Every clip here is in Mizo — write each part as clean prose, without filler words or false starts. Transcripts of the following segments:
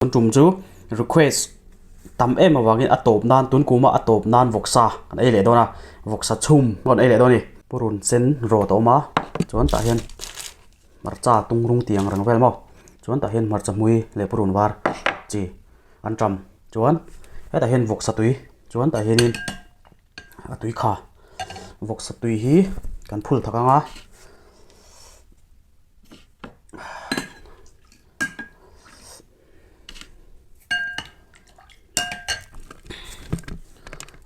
Tun tum chu request tam em avangin a tawp nan tun kuma a tawp nan vawksa kan ei leh dawn a vawksa chhum kan ei leh dawn a ni purun sen rawt a awm a chuan tah hian hmarcha tung rawng tih ang reng vel maw chuan tah hian hmarcha hmui leh purun var chi an tam chuan hetah hian vawksa tui chuan tah hianin a tui kha vawksa tui hi kan phul thak ang a.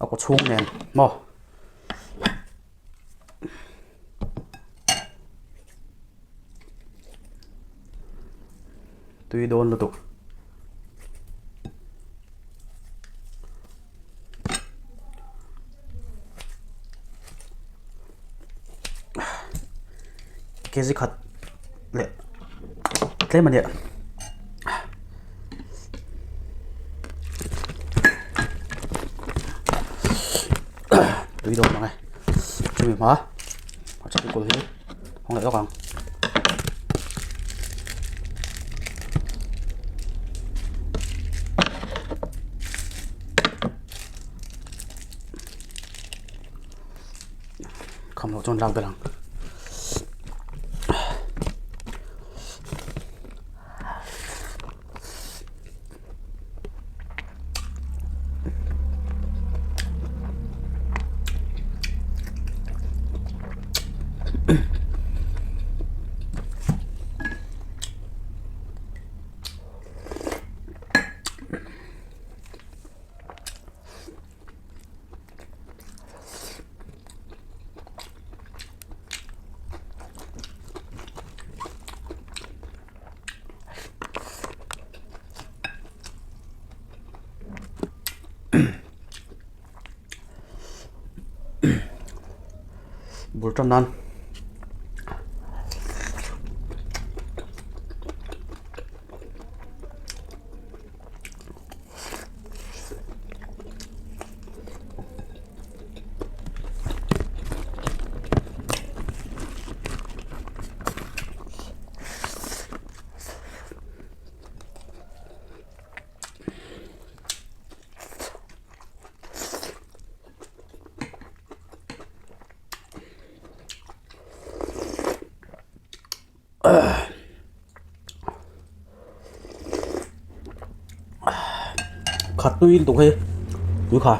A kaw chhung nen maw tui dawn lutuk. Kg khat leh tlem a nia. Tui dawn ang e. Chumi hma a chakul kul hi hawng leh lawk ang. Kham loh chuan lak belh ang. Bul tan nan. Khat tui lutuk hei tui kha.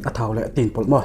A thau leh tin pawlh maw.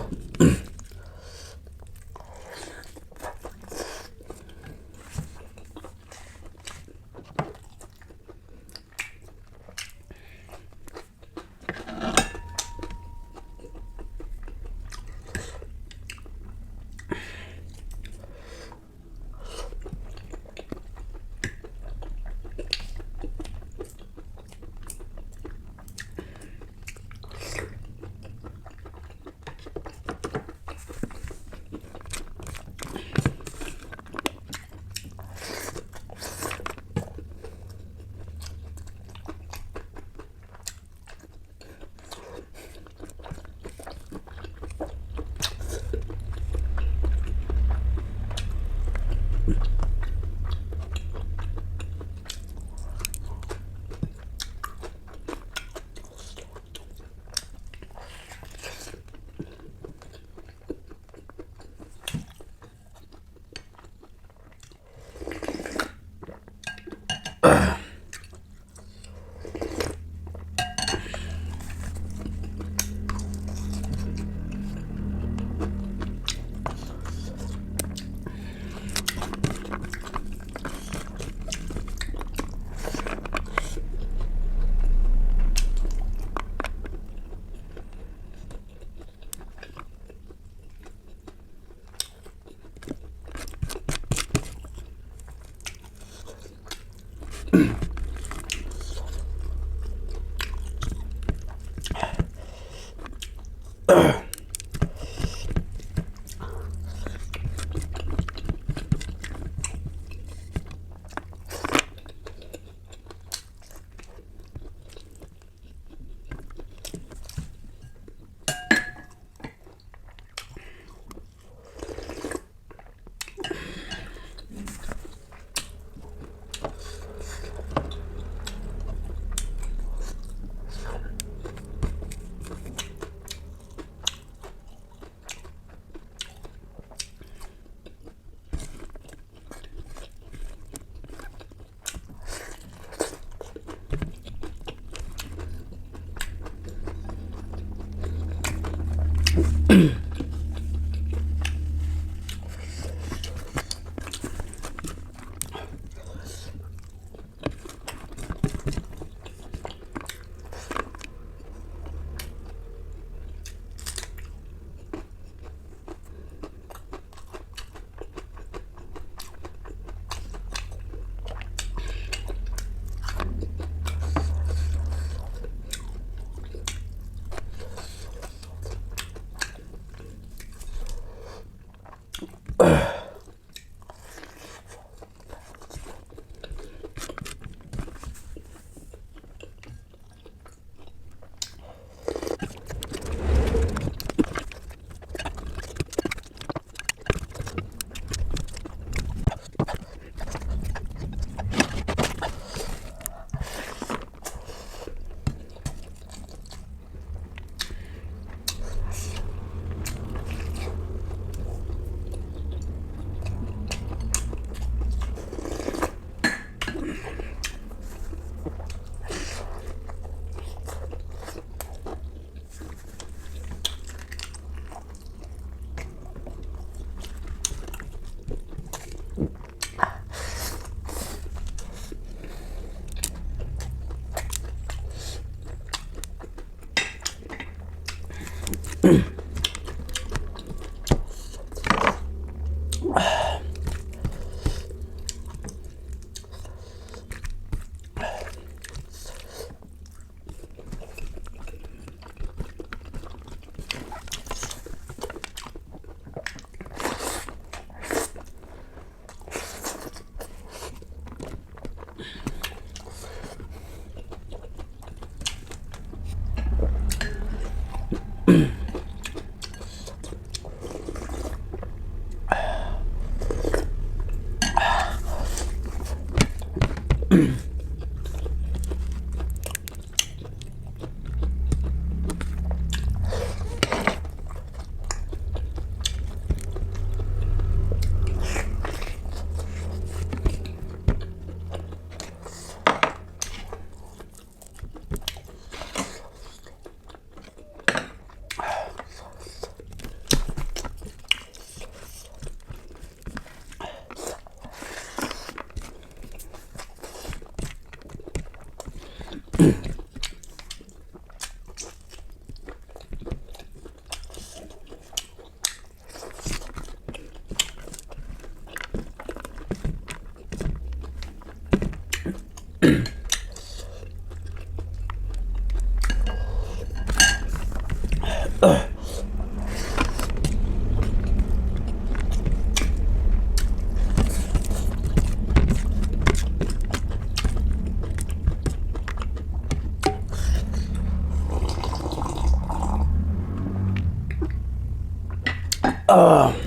Ah.